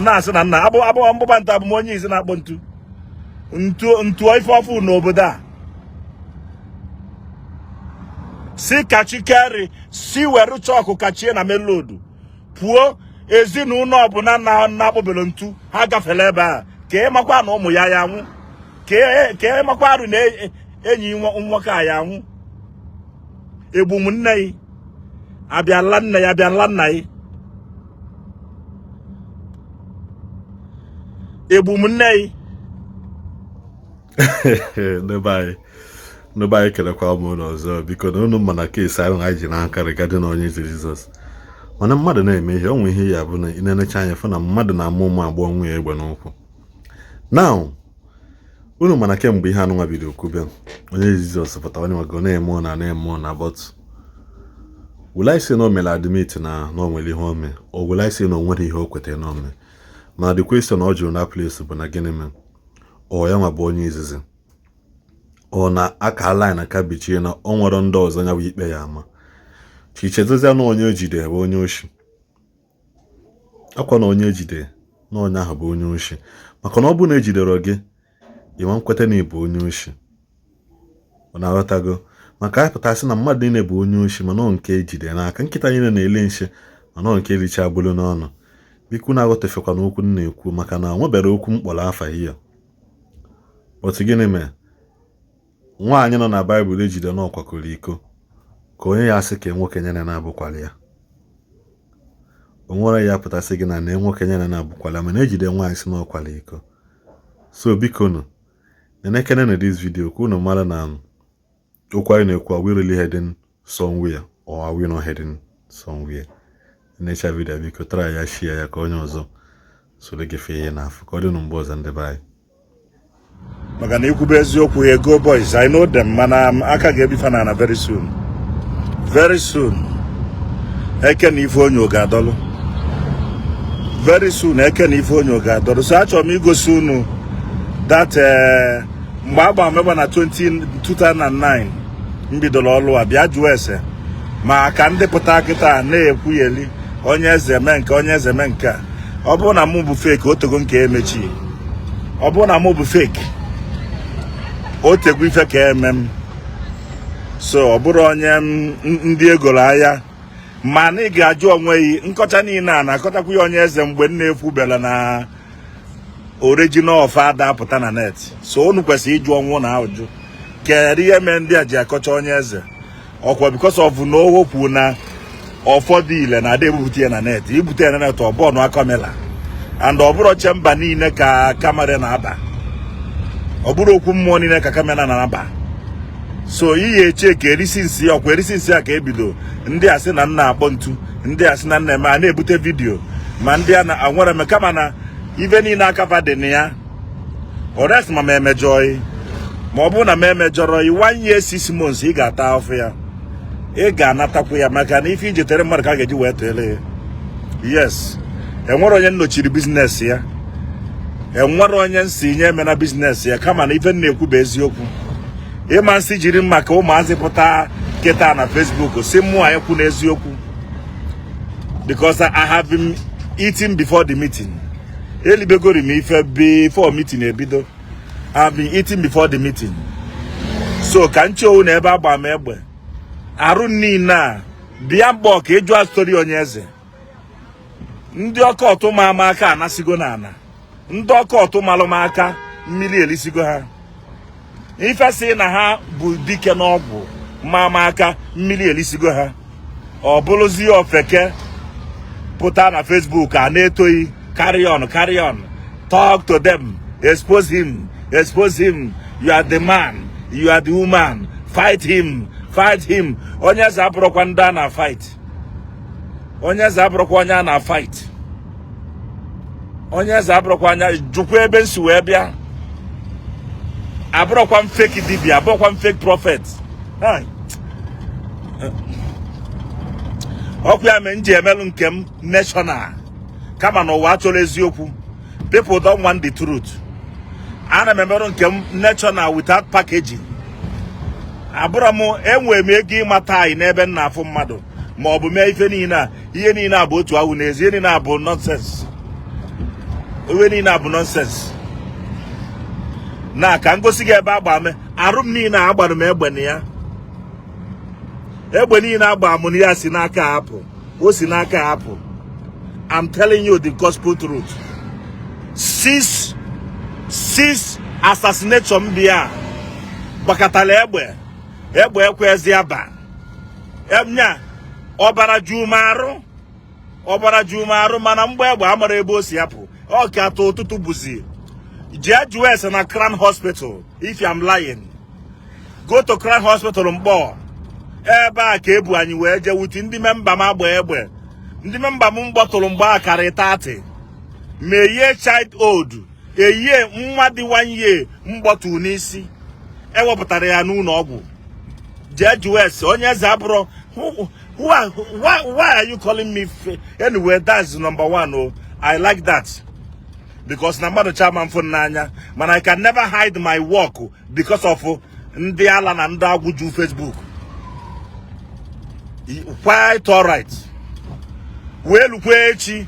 Ọ na-asị na nna abụ abụ mgbụba ntu, abụ m onye izi na-akpọ ntu ntu ntu ife ọfụ n'obodo a. Si kachikeri si were chọkụ kachie na main road pụọ. Ezinụlọ ọbụla na-akpọbere ntu ha gafere ebe a, ka ị makwa na ụmụ ya ya anwụ, ka ị makwa arụ na enyi nwoke a ya anwụ. Egbu m nne ya, abịala nne ya, abịala nna ya, egbu m nne ya. Ndị be anyị, kelekwa m unu ọzọ. Biko na unu ma na case ahụ anyị ji n'aka regarding Onye Eze Jizọs, mana mmadụ na-eme ihe o nwe ihe ya bụ na ị na-enecha anya fụ na mmadụ na-ama ụma agba onwe ya egbe n'ụkwụ. Now, unu mana kemgbe ihe anụnwa bido kwube, Onye Jizọs pụtara, onye mago na-eme ọ na-eme ọ na, but will I say na o mere admit na o nwere ihe o mee, or will I say na o nwere ihe o kwetara na o mee? Mana the question ọ jụrụ na place bụ na gịnị mee ọ ya nwa bụ onye izizi ọ na aka line aka bichie na o nwere ndị ọzọ ya bụ ikpe ya ama chichezozia na onye ejide bụ onye oshi akwa na onye ejide na onye ahụ bụ onye oshi, maka na ọ bụrụ na ejidere gị, ịma nkweta na ịbụ onye oshi. Ọ na-aghọtago? Maka anyị pụtasị na mmadụ niile bụ onye oshi, mana ọ nke ejide n'aka. Nkịta niile na-ele nshi, mana ọ nke ericha agbụrụ n'ọnụ. Biko, na-aghọtefekwa n'okwu m na-ekwu, maka na nwebere okwu m kpọrọ afa ihe. But gịnị mee nwaanyị nọ na Baịbụl ejide na ọkwakọrọ iko, ka onye ya asị ka nwoke nyere na-abụkwala ya? O nwere ya pụtasị gị na nwoke nyere na-abụkwala, mana ejide nwaanyị si na ọkwala iko. So biko nụ, nenekene na this video ka unu mara na okwu anyị na-ekwu, are we really heading somewhere or are we not heading somewhere? Necha video, biko try ya, share ya ka onye ọzọ soro gị fee ihe n'afọ. Ka ọ dị mgbe ọzọ, ndị be anyị. Maka na ikwube eziokwu, ego boys, I know them, mana aka ga-ebifa na very soon, very soon. Eke na ife onye ga-adọlụ very soon. Eke na ife onye ga-adọlụ. So achọrọ m igosi unu that mgbe agba meba na 20 2009 m bidoro ọlụ a, bịa jụọ ese ma ka ndị pụta kịta na-ekwugheli onye eze mee nke, onye eze mee nke a. Ọ bụrụ na mụ bụ fake, otego nke emechi. Ọ bụrụ na mụ bụ fake, o tegwu ife ka eme m. So ọ bụrụ onye ndị egoro ahịa, mana ị ga-ajụ onwe gị nkọcha niile a na-akọchakwa ya onye eze mgbe m na-ekwubela na original of ada apụta na net. So unu kwesịrị ịjụ ọnwụ na ajụ kedu ihe mee ndị a ji akọcha onye eze. Ọkwa because of na o kwu na ụfọdụ ile na-ada ebupụta ya na net. Ibute ya na net, ọ bụọ camera, and ọ bụrụ chamber niile ka camera na-aba, ọ bụrụ okwu mmụọ niile ka camera na-aba. So iyi eche ka erisi nsị, ọkwa erisi nsị a ka ebido. Ndị a sị na nna akpọ ntu, ndị a sị na nna eme, a na-ebute video ma ndị a na-anwere m, kama na ife niile akafa dị na ya ores. Ma m emejọghị, ma ọ bụrụ na m emejọrọ i, one year 6 months ị ga-ata afụ ya, ị ga-anatakwu ya, maka na ife iji tere mmadụ ka a ga-eji wee tele ya. Yes, enwere onye nnochiri business ya, enwere onye nsi nye eme na business ya, kama na ife m na-ekwu bụ eziokwu. Ịma nsị jiri maka ụmụazị pụta kịta na Facebook si mụ ekwu n'eziokwu, because I have been eating before the meeting. Elibegori m ife before meeting ebido. I have been eating before the meeting. So ka nche na ebe agba m egbe arụ niile a bịa mkpọ ka ịjụa story onye eze. Ndị ọkọtụ ma ama aka anasigo n'ala, ndị ọkọtụ malụ m aka mmiri elisigo ha. Ife si na ha bụ dike n'ọgwụ ma ama aka mmiri elisigo ha. Ọ bụrụzie ofeke pụta na Facebook a na-etoghị, "Carry on, carry on, talk to them, expose him, expose him, you are the man, you are the woman, fight him, fight him." Onye eze abụrụkwa ndị a na fight. Onye eze abụrụkwa onye a na fight. Onye eze abụrụkwa anya jụkwa ebe nsi wee bịa. Abụrụkwa m fake dibia, abụrụkwa m fake prophet. Hai. Ọkụ ya mee m ji emelụ nke m national, kama na ụwa achọrọ eziokwu. People don't want the truth. Ana m emerụ nke m national without packaging. Abụrọ m enwere m ego ịmata anyị n'ebe m na-afụ mmadụ ma ọ bụ mee ife niile a. Ihe niile a bụ otu awụ n'ezi, ihe niile a bụ nonsense. Iwe niile a bụ nonsense. Na ka m gosi gị ebe agba m arụ m niile agbara m egbe na ya. Egbe niile agba m na ya si n'aka apụ. O si n'aka apụ. I'm telling you the gospel truth. Six assassination bịa gbakọtara egbe egbe ekwezi aba nya ọbara ju m arụ, ọbara ju m arụ, mana mgbe egbe amara ebe o si apụ. Ọ ka atọ ụtụtụ bụzi jee jụọ ese na Crown Hospital. If I'm lying, go to Crown Hospital Mkpọ. Ebe a ka ebu anyị wee jee wuti ndị member m agba egbe. Ndị member m mgbọtụrụ mgbe a karị 30 ma eyie child old eyie nwa dị 1 year mgbọtụ n'isi ewepụtara ya n'ụlọ ọgwụ. Jee jụọ ese onye eze abụrụ. Why are you calling me? Anyway, that's number one. Oh, I like that because na mmadụ chama mfụ n'anya, mana I can never hide my work because of ndị ala na ndị agwụ ju Facebook. Quite alright. Wee lukwa echi,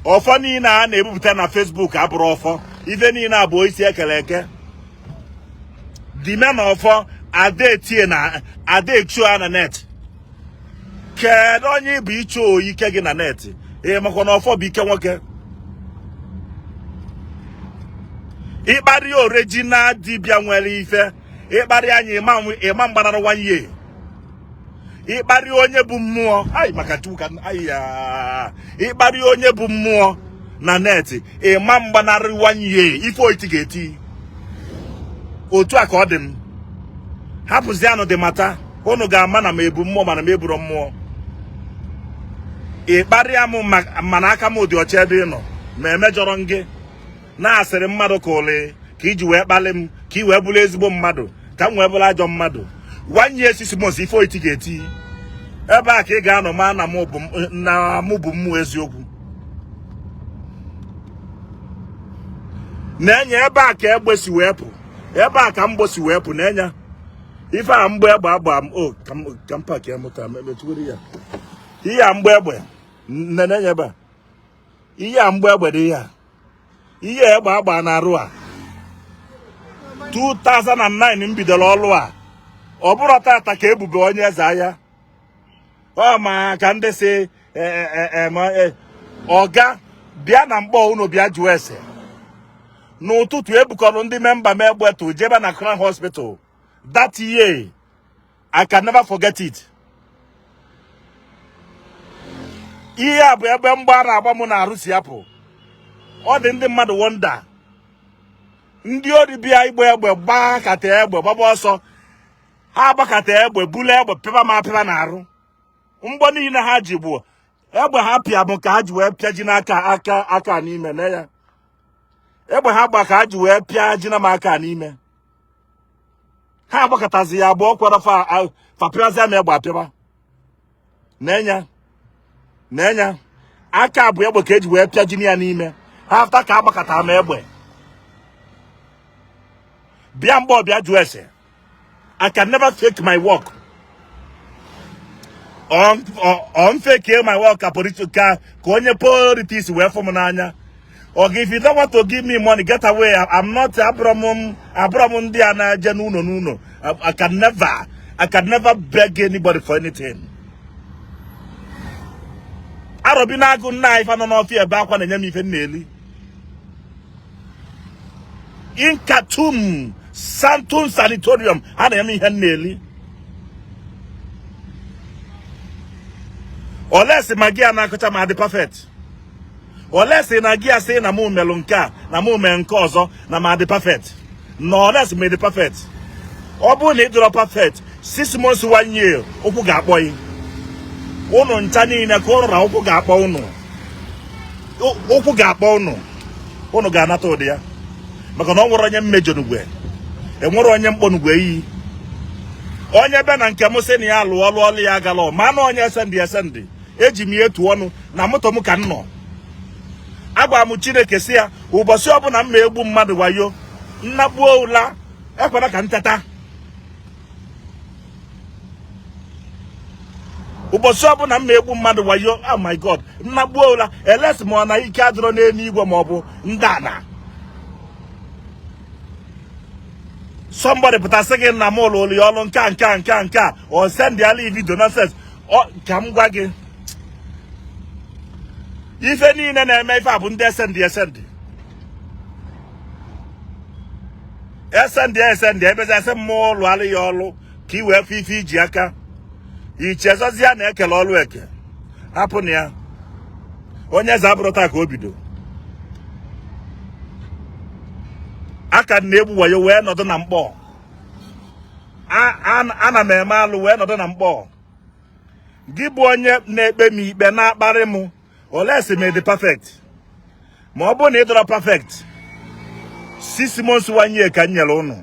ọfọ niile a na-ebupụta na Facebook abụrụ ọfọ. Ife niile a bụ isi ekele eke dime na ọfọ ada etie na ada echuo na net. Kedu onye bụ ichu oyi ike gị na net? Ee, makwa na ọfọ bụ ike nwoke. Ịkparị original dibịa nwere ife, ịkparị anyị ịma mgbanara one year. Ịkparị onye bụ mmụọ ai maka Chukwu ka ya. Ịkparị onye bụ mmụọ na net, ịma mgbanarị one year. Ife oiti ga-eti otu a ka ọ dị m. Hapụzianụ dị mata unu ga-ama na m ebu mmụọ, mana m eburo mmụọ. Ịkparịa m, mana aka m dị ọcha ebe ị nọ. Ma emejọrọ m gị na-asịrị mmadụ ka ụlị ka iji wee kpalị m ka ị wee bụrụ ezigbo mmadụ, ka m wee bụrụ ajọ mmadụ. One year, 6 months, ife oiti ga-eti ebe a ka ị ga-anọ ma na mụ bụ mmụọ eziokwu na-enye. Ebe a ka egbe si wee pụ, ebe a ka mgbọ si wee pụ na-enye ife a mgbọ egbe agba m. O ka m park ya moto emetụgoro ya. Ihe a mgbọ egbe na-enye ebe a, ihe a mgbọ egbe dị, ihe a ihe egbe agba na-arụ a. 2009 m bidoro ọlụ a. Ọ bụrụ tata ka ebube onye eze ahịa ọ ma ka ndị si ọga bịa na Mkpọ. Unu bịa jụọ ese. N'ụtụtụ ebukọrọ ndị member m egbe tụ jebe na Crown Hospital that year. I can never forget it. Ihe a bụ ebe mgba na-agba m na-arụ si apụ. Ọ dị ndị mmadụ wonder. Ndị ori bịa igba egbe gbaa kata egbe gbaba ọsọ. Ha agbakata egbe bulu egbe pịba m apịba na-arụ. Mgbọ niile ha ji bụ egbe ha pịa bụ ka ha ji wee pịa ji n'aka aka aka n'ime na ya. Egbe ha gba ka ha ji wee pịa ji na m aka n'ime. Ha agbakọtazi ya abụọ kwara fa fapịazịa m egbe apịaba na-enya na-enya aka bụ egbe ka eji wee pịa ji ya n'ime ha after ka agbakọtara m egbe bịa mgbe ọbịa jụọ ese. I can never fake my work. On fake my work ka ka ka onye politics wee fụ m n'anya. Or if you don't want to give me money, get away. I'm not abụrọ m ndị a na-eje n'ụlọ n'ụlọ. I can never beg anybody for anything. Arọbi na-agụ nna anyị fa nọ n'ọfịa ebe akwa na-enye m ife m na-eli. Inkatum Santum Sanatorium ha na-enye m ihe m na-eli. Olesi ma gị a na-akọcha ma adị perfect. Olesi na gị asị na mụ melụ nke a na mụ mee nke ọzọ na ma adị perfect. Na olesi ma dị perfect. Ọ bụrụ na ị dịrọ perfect, 6 months, one year, ụkwụ ga-akpọ gị. Ụnụ ncha niile ka ụnụ na ụkwụ ga-akpọ ụnụ. Ụkwụ ga-akpọ ụnụ. Ụnụ ga-anata ụdị ya. Maka na ọ nwere onye mmejọ n'ugwe. Enwere onye mkpọ n'ugwe iyi. Onye be na nke m sị na ya lụọ ọlụ ọlụ ya agala ma na onye esendị esendị eji m ya etu ọnụ na moto m ka m nọ. Agwa m Chineke si ya ụbọchị ọbụla m ma egbu mmadụ wayo nnagbuo ụla ekwela ka m teta. Ụbọchị ọbụla m na-egbu mmadụ wayo, oh my God, nnagbuo ụla eles ma ọ na ike adịrọ n'eluigwe ma ọ bụ ndị ana. Somebody pụta sị gị na m ụlọ ụlọ ya ọlụ nke a nke a nke a nke a, ọ send ya video nonsense. Ka m gwa gị, ife niile na-eme ife a bụ ndị esendị esendị esendị esendị ebezi asị mmụọ ụlọ alụ ya ọlụ ka i wee fụ ife iji aka ichezozi ya na-ekele ọlụ eke. Hapụ na ya, onye eze abụrụ taa ka o bido. Aka na-egbu wayo wee nọdụ na mkpọ. Ana m eme alụ wee nọdụ na mkpọ. Gị bụ onye na-ekpe m ikpe na-akparị m, ole si m dị perfect? Ma ọ bụrụ na ị dọrọ perfect, 6 months 1 year ka m nyere ụnụ.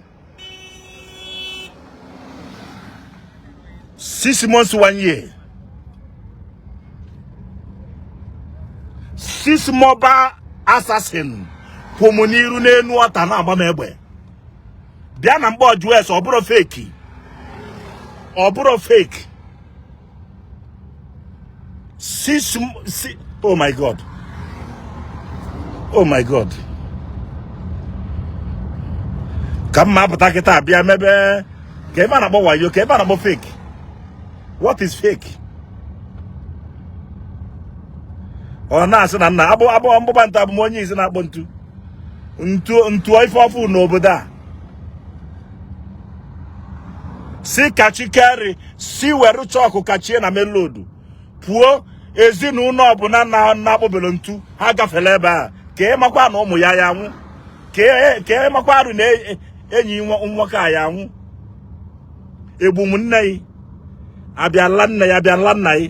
6 months 1 year, 6 mobile assassin kwụ m n'iru n'enu ọta na-agba m egbe. Bịa na mkpọ jụọ ese, ọ bụrụ fake, ọ bụrụ fake. Six, six, oh my God, oh my God, ka mma apụta kịta bịa mebe ka ebe a na-akpọ wayo, ka ebe a na-akpọ fake. What is fake? Ọ na-asị na nna abụ abụ mgbụgba ntu, abụ m onye isi na-akpọ ntu ntu ntu ife ọfụ n'obodo a. Si kachikeri si were chọkụ kachie na main road pụọ. Ezinụlọ ọbụla na-akpọbere ntu ha gafere ebe a, ka ị makwa na ụmụ ya ya anwụ, ka ị makwa arụ na enyi nwoke a ya anwụ. Egbu m nne ya, abịala nne ya, abịala nna ya,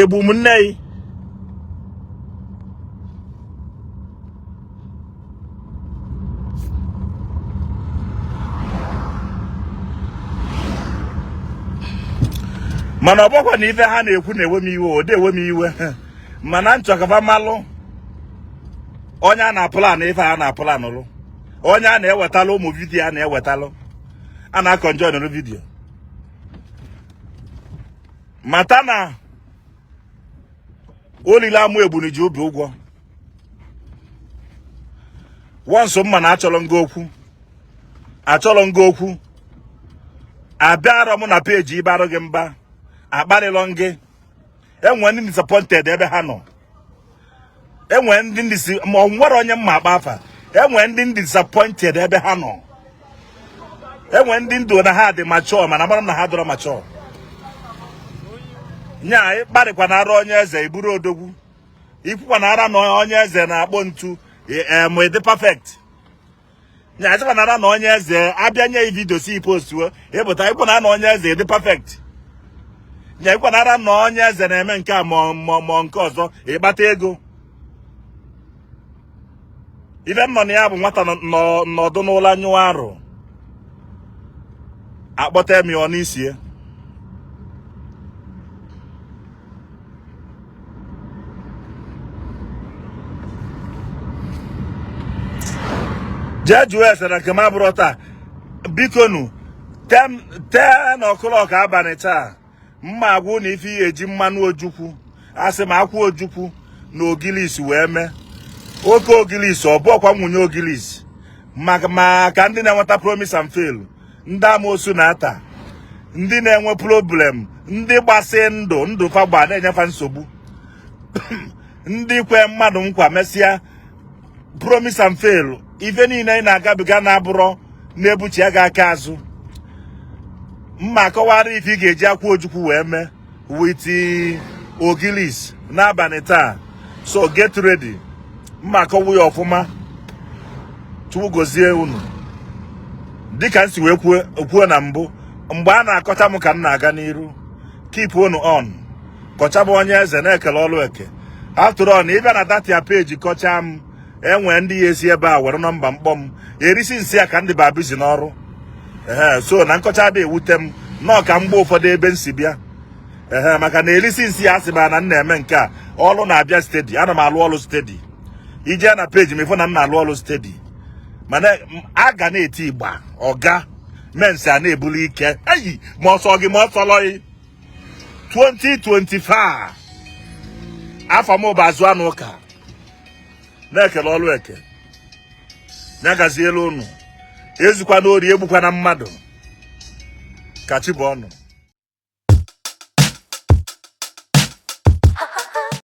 egbu m nne ya. Mana ọ bụkwa na ife ha na-ekwu na-ewe m iwe, ọ na-ewe m iwe, mana nchọkọba malụ onye a na-aplan ife a na-aplan lụ, onye a na-ewetalụ ụmụ video a na-ewetalụ, a na-akọnjọnụrụ video. Mata na olile amụ egbunu ji obi ụgwọ wọnsụ mma na achọrọ nga okwu, achọrọ nga okwu. Abịarọ m na peji ịbarụ gị mba, akparịlọ gị. Enwe ndị disappointed ebe ha nọ, enwe ndị ndisi ma ọ nwere onye mma akpa afa. Enwe ndị disappointed ebe ha nọ, enwe ndị ndụ na ha dị mature, mana mara m na ha dọrọ mature. Nya ịkparịkwa na ara onye eze iburu odogwu, ikwukwa na ara na onye eze na-akpọ ntu em dị perfect. Nya ịsịkwa na ara na onye eze abịa nye video si postuo ịpụta, ikwu na na onye eze dị perfect. Nya ikwu na ara na onye eze na-eme nke a ma ma nke ọzọ, ịkpata ego. Ife m nọ na ya bụ nwata nọdụ n'ụlọ nyụọ arụ, akpọta m ya ọ n'isi ya. Jee jụọ ese na nke m abụrụ taa. Bikonu, 10 o'clock abalị taa, mma agwụ na ife ihe eji mmanụ ojukwu, asị m akwụ ojukwu na ogilisi wee mee oke ogilisi. Ọ bụọkwa nwunye ogilisi maka maka ndị na-enweta promise and fail, ndị amoosu na-ata, ndị na-enwe problem, ndị gbasị ndụ ndụ fa gba na-enyefa nsogbu, ndị kwe mmadụ nkwa mesịa promise and fail. Ife niile ị na-agabiga na-abụrọ na-ebuchi ya gị aka azụ, mma akọwara ife ị ga-eji akwụ ojukwu wee mee with ogilis n'abalị taa. So get ready, mma akọwa ya ọfụma. Chukwu gozie unu. Dịka m si wee kwuo na mbụ, mgbe a na-akọcha m ka m na-aga n'iru. Keep unu on kọchaba onye eze na-ekele ọlụ eke. After all, na ịbịa na data page kọchaa m, enwee ndị ya esi ebe a were nọmba mkpọ m erisi nsị a ka ndị ba bizi n'ọrụ. Ehe, so na nkọcha dị ewute m nọọ ka mgbe ụfọdụ ebe m si bịa. Ehe, maka na erisi nsị ya asị m na m na-eme nke a, ọrụ na-abịa steady. Ana m alụ ọrụ steady. Ije na page m, ịfụ na m na-alụ ọrụ steady, mana a ga na-eti igba ọga. Mensi a na-ebulu ike eyi ma ọsọ gị ma ọsọ lọghị. 2025 afọ m bụ azụ anụ ụka na-ekele ọlụ eke ya gazielu ụnụ. Ezukwana ori, egbukwana mmadụ. Ka chi bụ ọnụ.